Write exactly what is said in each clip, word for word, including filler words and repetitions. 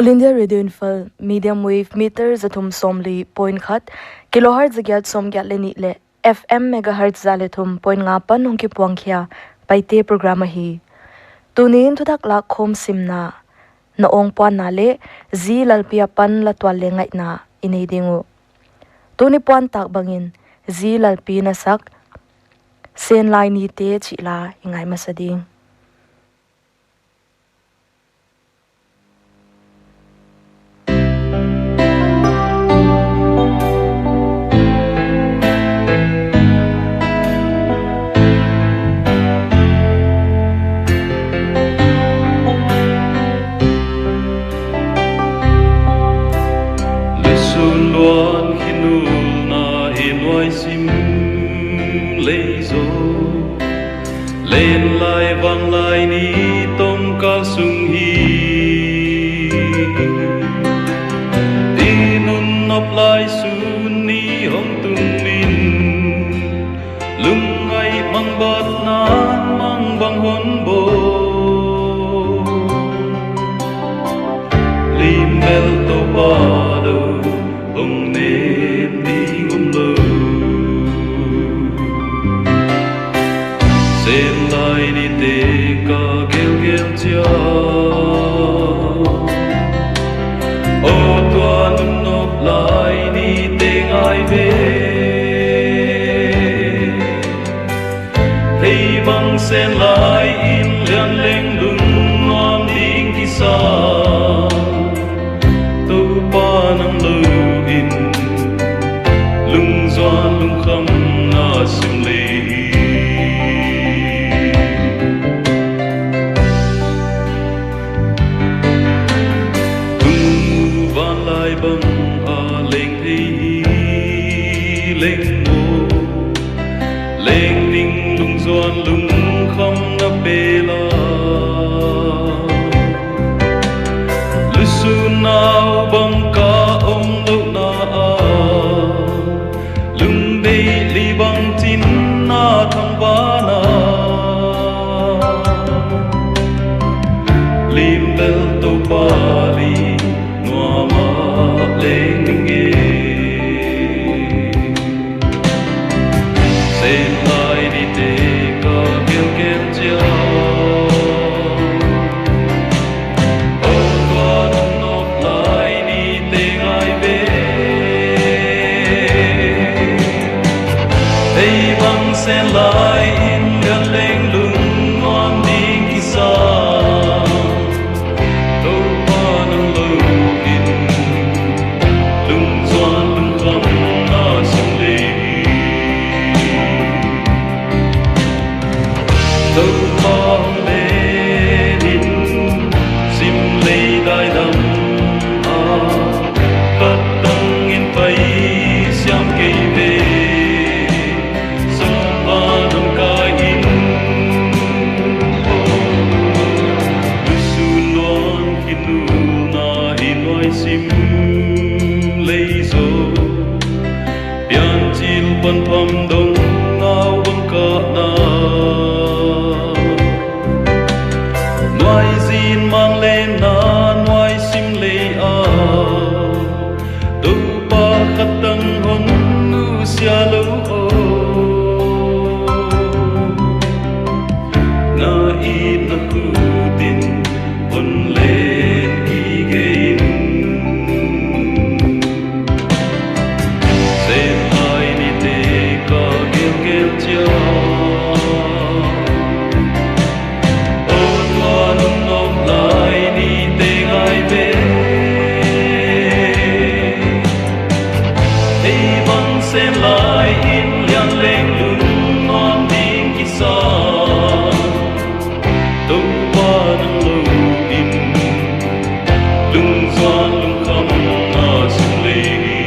All India Radio Imphal, medium wave meter za thum sawmli point khat, kilohertz za giat sawmgiat leh nih leh F M megahertz za leh thum point nga pan hong kipuang khia Paite program ahi. Tuni'n thuthak lakkhawm simna, na awng puanna leh Zi Lalpi apan la tual leh ngaihna i nei ding uh. Tuni puantak bangin Zi Lalpi na sak Senlai Nite chih la i ngai masa ding. Lusun luan khinulna i nuai sim lei zaw, lenlai vanglai ni tomkal sung hi. Ti nun nop lai sun ni hong tung in, lungngai mangbatna mangbang hon bawl. Lim bel Toupa lou hong nen ding omlou. Senlai Nite ka gelgel chiat, aw tua nun nop lai nite ngai ve. Hei bang Senlai in lian leng lungnuam ding kisa, Toupa nang lou in lungzuan lungkham na sim lei hi. Tun vanlai bang a leng thei hi leng maw, leng ning lungzuan lungkham na pe la. Lusun nau bang ka omlouhna a, lungdeih li bang chin na thangvahna. Lim bel Toupa li nuam a leng ning e. Senlai Nite ka gelgel chiat, aw tua nun nop lai nite ngai ve. Hei bang Senlai in lian leng lungnuam ding kisa, Toupa nang lou in lungzuan lungkham na sim lei hi. Toupa hong len in sim lei daidam a, khat tang in pai siam kei ve. Sawm a dam kai in, oh, lusun luan khinulna i nuai sim lei zaw, pianchil panpham dong ngau bang kahna. Nuai zin mang lenna nuai sim lei a, Toupa khat tang hon nusia lou aw. Na itna khut in hon len gige in. Senlai Nite ka gelgel chiat, aw tua nun nop lai nite ngai ve. Hei bang Senlai in lian leng lungnuam ding kisa, Toupa nang lou in lungzuan lungkham na sim lei hi.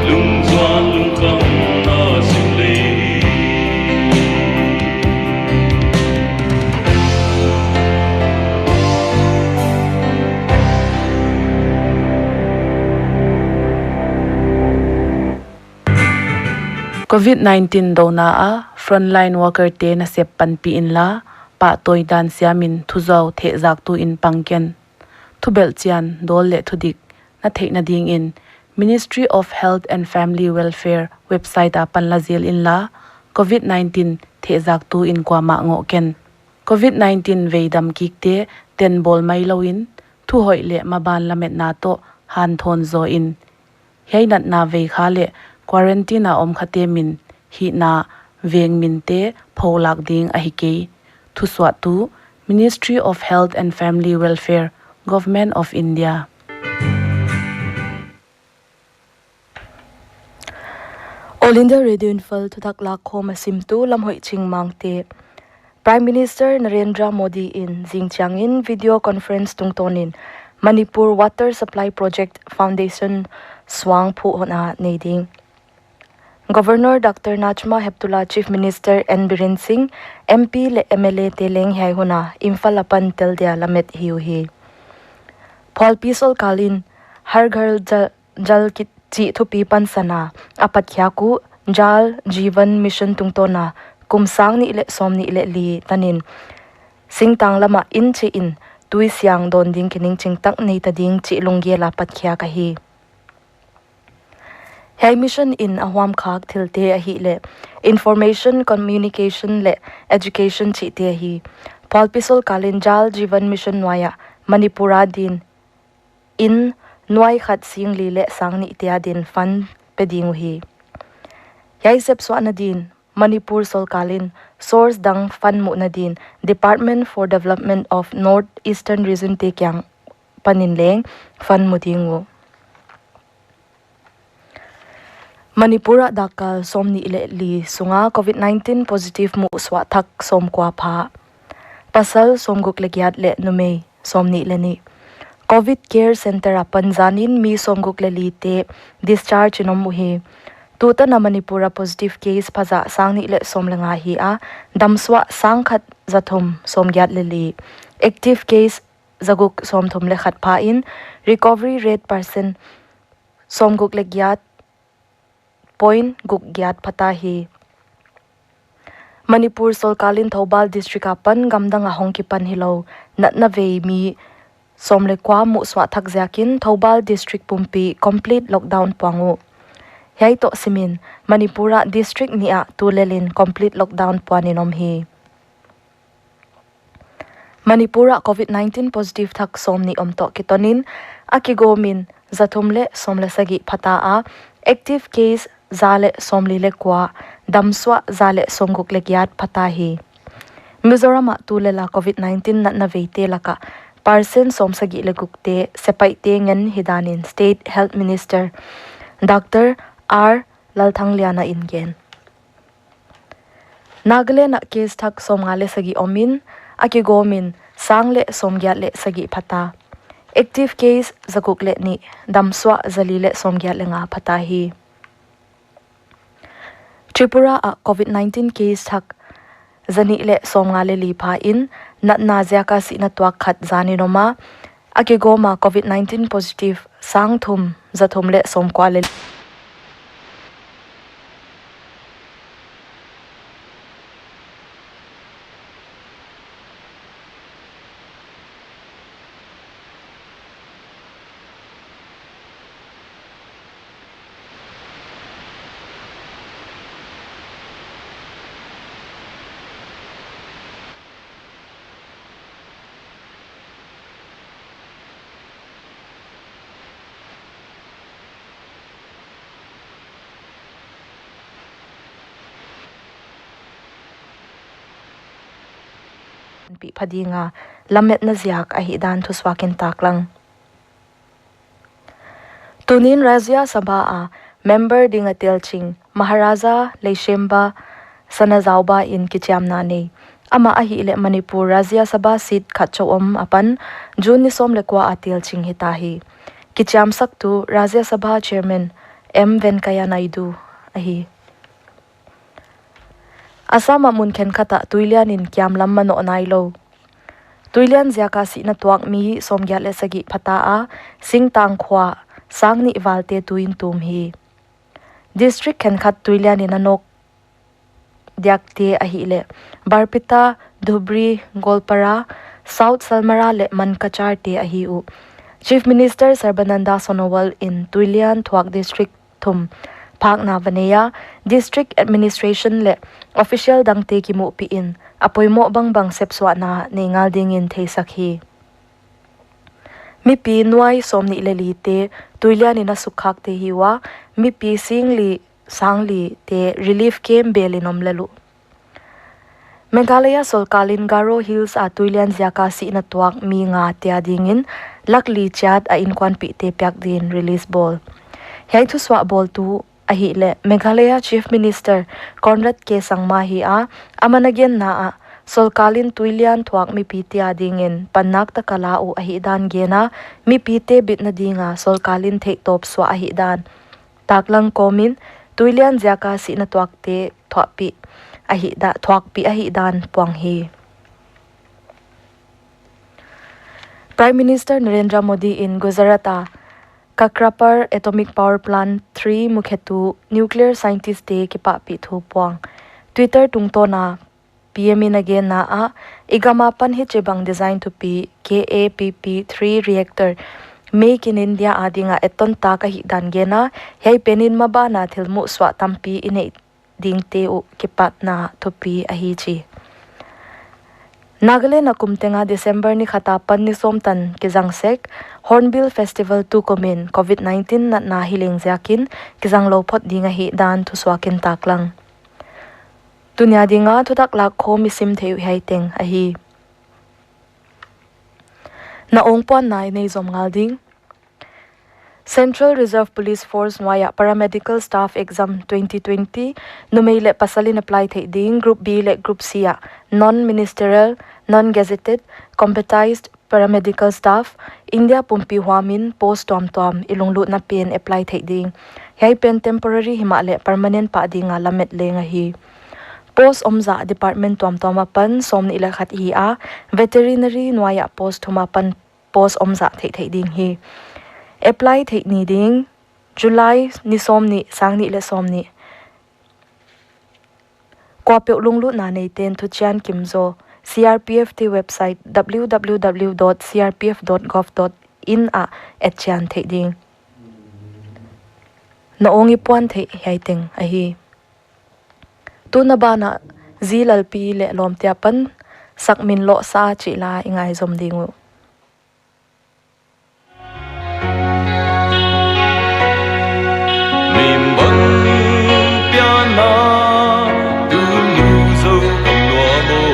Lungzuan lungkham na sim lei hi. Covid nineteen douna a frontline worker te nasep panpih inla, ah toidan siamin thuzou thehzaktu in pang ken. Thubelh chian dawl leh thudik na theihna dingin Ministry of Health and Family Welfare website apan la zil inla, COVID nineteen thehzaktu in kuamah ngoh ken. COVID nineteen veidam kikte tenbawl mai louin, thuhoih leh maban lametna toh hanthawn zaw in. Hiai natna veikha leh quarantine a om khate min, hihna veng minte pholak ding ahi kei. Thusuahtu, Ministry of Health and Family Welfare, Government of India. All India Radio Imphal thuthak lakkhawm a simtu Lamhoihching Mangte. Prime Minister Narendra Modi in zingchiangin video conference tungtawnin Manipur Water Supply Project foundation suang phuhhoihna nei ding. Governor Doctor Najma Heptulla, Chief Minister N Biren Singh, M P leh M L A te leng hiai hun a Imphal apan tel dia lamet hi uhi. Phualpi sorkar in Har Ghar Jal, Jal ki chih thupi pansan a a patkhiak uh Jal Jeevan Mission tungtawna kum sang nih leh sawmnih leh li tanin singtang lama inn chih in tui siang dawn ding kiningching tak nei ta ding chih lunggel a patkhiak ahi. Hiai mission in a huamkhak thilte ahihleh information, communication leh education chihte ahi. Phualpi sorkar in Jal Jeevan Mission nuai a Manipur adin inn nuai khat sing li leh sang nih te adin fund pe ding uhi. Hiai sepsuahna din Manipur sorkar in source dang fund muhna din Department for Development of North Eastern Region te kiang panin leng fund mu ding uh. Manipur ah dakkal sawmnih leh li sunga COVID nineteen positive muhsuah thak sawmkua pha. Pasal sawmguk leh giat leh numei sawmnih leh nih. COVID Care Center apan zanin mi sawmguk leh lite discharge in om uhi. Tutana Manipur a positive case phazah sang nih leh sawm leh nga hi a, damsuah sang khat zathum sawmgiat leh li. Active case zaguk sawmthum leh khat pha in, recovery rate percent sawmguk leh giat point guk giat phata hi. Manipur sorkar in Thoubal District apan gamdang a hong kipan hilou natna vei mi sawm leh kua muhsuah thak ziakin Thoubal District pumpi complete lockdown puang uh. Hiai toh simin Manipur ah district nih ah tulel in complete lockdown puanin om hi. Manipur ah COVID nineteen positive thak sawmnih om toh kitonin a kigawmin zathum leh sawm leh sagih phata a, active case za leh sawmli leh kua, damsuah za leh sawmguk leh giat phata hi. Mizoram ah tulel a COVID nineteen natna veite laka percent sawmsagih leh gukte sepaihte ngen hidanin State Health Minister Doctor R Lalthangliana in gen. Nagaland ah case thak sawmnga leh sagih omin, a kigawmin sang leh sawmgiat leh sagih phata. Active case zaguk leh nih, damsuah zali leh sawmgiat leh nga phata hi. Tripura ah COVID nineteen case thak zanih leh sawmnga leh li pha in, natna ziaka sihna tuak khat zanin om a, a kigawma COVID nineteen positive sang thum zathum leh sawmkua leh pi phadinga lametna ziak ahihdan thusuak in taklang. Tunin Rajya Sabha a member dinga telching Maharaja Leishemba Sanajaoba in kichiamna nei. Amah ahihleh Manipur Rajya Sabha seat khat chauh om apan June ni sawm leh kua a telching hita hi. Kichiamsaktu Rajya Sabha Chairman M Venkaiah Naidu ahi. Assam ah mun khenkhat ah tuilian in kiamlam manoh nailou. Tuilian ziaka sihna tuak mi sawmgiat leh sagih phata a, singtang khua sang nih valte tuin tum hi. District khenkhat tuilian in a nawk diakte ahihleh Barpeta Dhubri, Goalpara, South Salmara leh Mankachar te ahi uh. Chief Minister Sarbananda Sonowal in tuilian thuak district thum phakna va nei a, district administration leh official dangte kimuhpih in a poimoh bangbang sepsuahna nei ngal dingin theisak hi. Mipi nuai sawmnih leh li te tuilian in a sukkhak te hi ua, mipi singli, sangli te relief camp bel in om lel uh. Meghalaya sorkar in Garo Hills a tuilian ziaka sihna tuak mi nga te adingin lakh li chiat a inkuanpihte piak dingin release bawl. Hiai thusuah bawltu ahihleh Meghalaya Chief Minister Conrad K Sangma hi a, aman a genna ah sorkar in tuilian thuak mipite adingin pannak tak a la uh ahihdan gen a, mipite bitna dinga sorkar in theihtawp suah ahihdan taklang kawmin tuilian ziaka sihna tuakte thuakpih ahihda-, thuakpih ahihdan puang hi. Prime Minister Narendra Modi in Gujarat a Kakrapar Atomic Power Plant three mukhetu nuclear scientist te kipahpih thu puang. Twitter tungtawna P M in a genna ah, i gam apan hichibang design thupi K A P P three reactor Make in India adinga etton tak ahihdan gen a, hiai penin mabana thil muhsuah tampi i neih dingte uh kipatna thupi ahi chi. Nagaland a kum tenga December ni khat apan ni sawm tan kizang sek Hornbill Festival tukumin covid nineteen natna hileng ziakin kizang lou phot ding ahihdan thusuakin taklang. Tunia dinga thutak lakkhawm i sim theih uh hiai teng ahi. Na awng puanna i nei zom ngal ding. Central Reserve Police Force nuaia Paramedical Staff Exam twenty twenty, numei leh pasalin apply theih ding Group B leh Group C ah non-ministerial, non-gazetted, competized paramedical staff, India pumpi huamin post tuamtuam i lunglutna pen apply theih ding. Hiai pen temporary himahleh permanent pah dinga lamet leng ahi. Post omzah department tuamtuam apan sawmnih leh khat hi a, veterinary nuaia post thum apan post omzah theih theih ding hi. Apply theih ni ding July ni sawmnih, sangnih leh sawmnih. Kuapeuh lunglutna neiten thuchian kim zaw C R P F te website W W W dot C R P F dot gov dot in ah etchian theih ding. Na awng i puan theih hiai teng ahi. Tuna banah zi lalpi leh lawmte apan sakmin lohsa chih la i ngai zom ding uh. Mimbang pianna tunu Zogam nuam aw,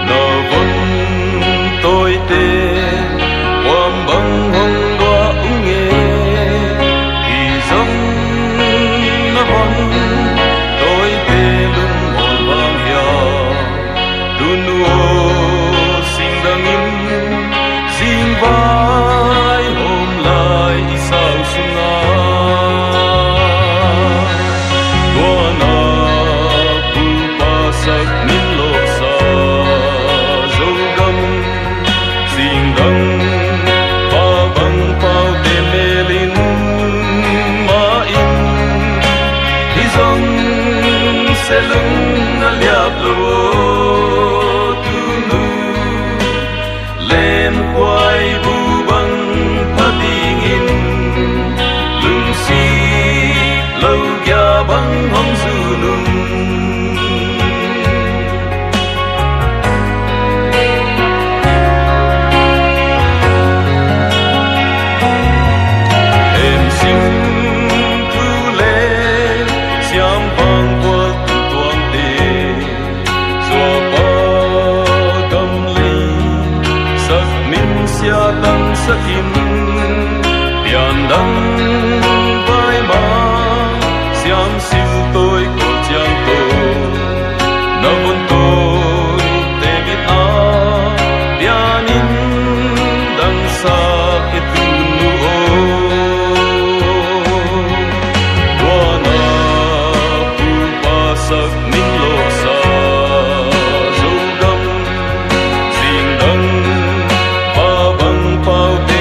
na von tawite huam bang hong luah ung e. I zong na von tawite lungmual vang hiam, tunu aw singdang in zingvai hawm lai i sau sunga. Tuana pupa sakmin lohsa Zogam singdang, pa bang paute melin main, hi zong selung na liap lou tunu. Lemkuai bu bang pha dingin, lungsi lou gia bang hong zun un. Em sim thu leh siam bang kual tuangte, Zuapa gam lei sakmin sia tan sakin, piandang vai ma siam sil toi ko chiang to, na von toi te bit a pianin dang sak i tunu aw. Tuana pupa sakmin lohsa Zogam singdang, pa bang paute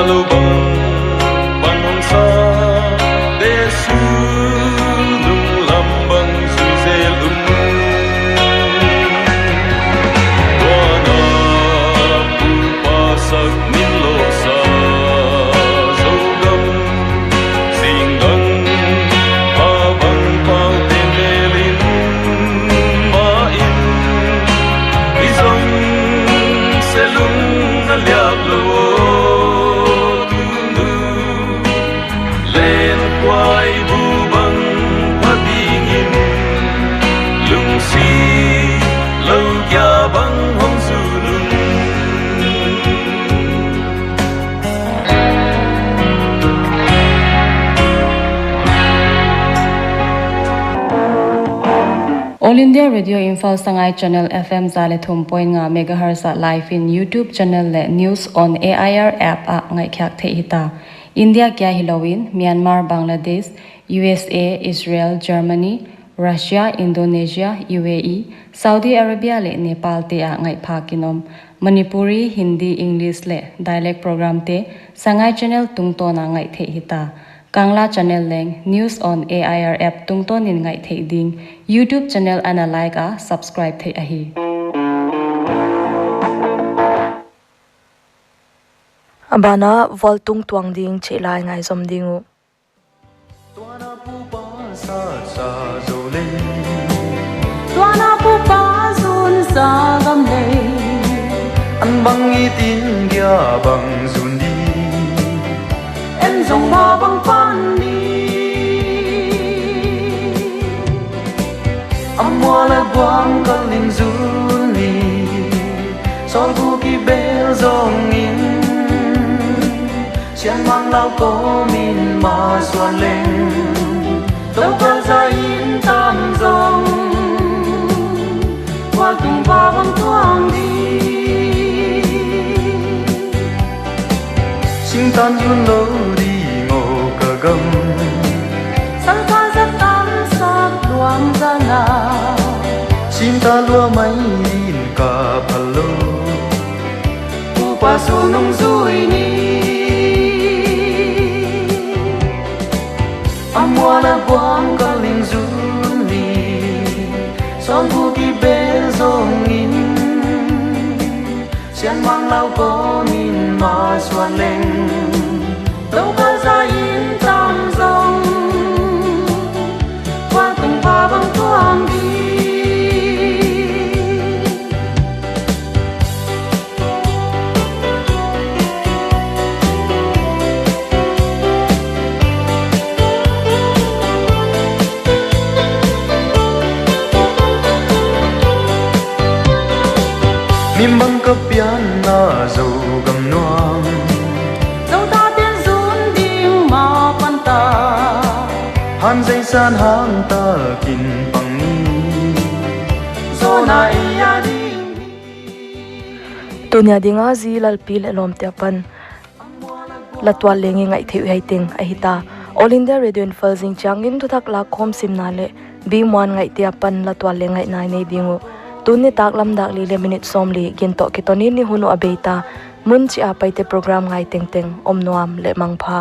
Lubang bang hong sa, te su lung lam bang zui zel un. Tua na pu pa sak min lo sa, Zogam zingdang pa bang pau te melin ma in, i zong se lung na liak lo. Len kuai bu bang pha dingin, lungsi lo kia bang hong zui un. All India Radio Imphal Sangai Channel F M za leh thum point nga megahertz ah live in YouTube channel leh News on A I R app ah ngaihkhiak theih hita. India kia hilou in, Myanmar, Bangladesh, U S A, Israel, Germany, Russia, Indonesia, U A E, Saudi Arabia leh Nepal te ah ngaihphak in om. Manipuri, Hindi, English leh dialect program te Sangai Channel tungtawn a ngaih theih hita. Kangla Channel leng News on A I R app tungtawn in ngaih theih ding. YouTube channel ana like a subscribe theih ahi. A ban ah vualtung tuang ding chih lai ngaihzom ding uh. Tua na pu pa sa sa zo leng, tua na pu pa zun sa gam leng, an bang it in kia bang zun di, en zong ma bang pan ni. A mual a guam kal in zun ni, sawl bu ki bel zong in, Sian Mang Lau kawm in ma suan leng, Topa za in tam zong, vualtung pa bang tuang di. Singtan zun lou ding aw ka gam, Salkha za tam sak luang za na, Sinta lua mai in ka phal lou, Pu pa su nung zui ni. A mual a guam kal in zun ni, sawl bu ki bel zong in, Sian Mang Lau kawm in ma suan leng, Topa za in tam zong, vualtung pa bang tuang di. Min bang ka pianna Zogam nuam, Zo taten zun ding ma pan ta, Hanzei san hang takin pang ni, Zona i a ding. Tuni a ding a zi lalpi leh lawmte apan la tual leng i ngaih theih uh hiai teng ahi ta. All India Radio Imphal zing chiang in thuthak lak khawm simna leh B Muan Ngaihte apan la tual leng ngaihna i nei ding uh. Tun nitak lam dak li leh minute sawmli gin toh kiton in i hun uh a bei ta. Mun chih a Paite program ngai tengteng om nuam leh mangpha.